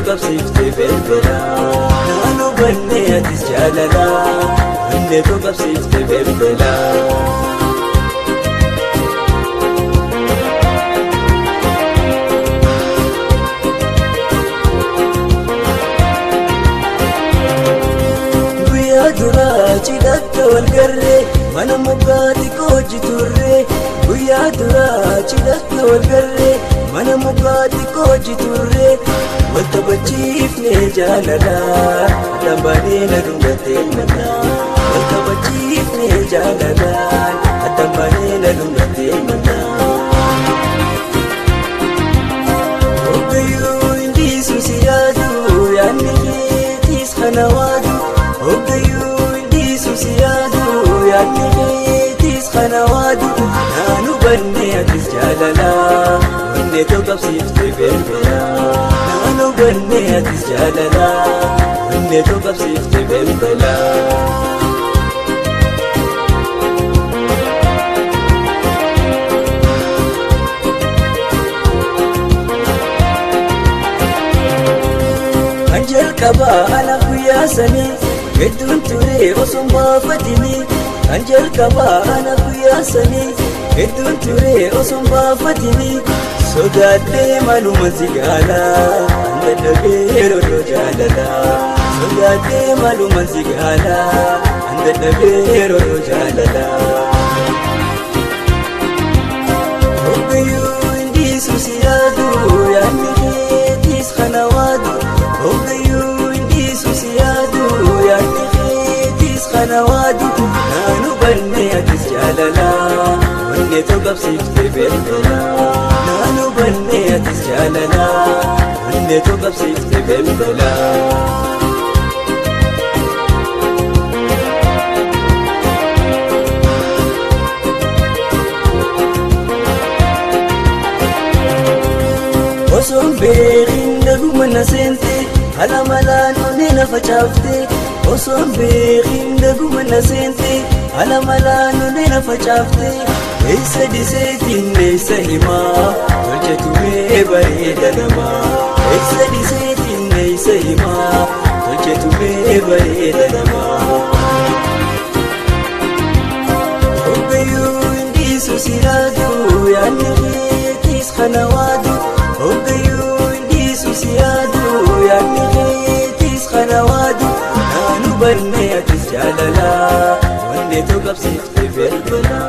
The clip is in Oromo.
qabsiifte bilbila. Naannoo bannee atis jaalala onnee too qabsiifte bilbila. Guyyaa duraa cidhatti wal garree mana mukaa xiqqoo hojii. Guyyaa duraa cidhatti wal garree mana mukaa xiqqoo hojii. Wal taphachiifne jaalala addaan na dhungattee mala. Wal taphachiifne jaalala addaan na dhungattee mala. Hoggayyuu hindiisu si yaadu yaadni keetiis kana waadu. Hoggayyuu hindiisu si yaadu yaadni keetiis kana waadu. Naannoo bannee atis jaalala onnee too qabsiifte bilbila. Naannoo bannee atis jaalala onnee too qabsiifte bilbila. Kan jalqabaa anaaf guyyaa sanii hedduun ture osoo hin baafatini. Kan jalqabaa anaaf guyyaa sanii hedduun ture osoo hin baafatini. Sodaadhee maaluma si gaala an dadhabee yeroo jaalala. Sodaadhee maaluma si gaala an dadhabee yeroo jaalala. Hoggayyuu hindiisu si yaadu yaadni keetiis kana waadu. Hoggayyuu hindiisu si yaadu yaadni keetiis kana waadu. Naannoo bannee atis jaalala onnee too qabsiifte bilbila. Naannoo bannee atis jaalala onnee too qabsiifte bilbila. Osoon beekin dhaguma na seente haala malaan onnee na facaafte. Osoon beekin dhaguma na seente haala malaan onnee na facaafte. Eessa dhiseetiin eessa himaa tolche tumee bareeda namaa. Eessa dhiseetiin eessa himaa tolche tumee bareeda namaa. Hoggayyuu hindiisu si yaadu yaadni keetiis kana waadu. Hoggayyuu hindiisu si yaadu yaadni keetiis kana waadu. Naannoo bannee atis jaalala onnee too qabsiifte bilbila.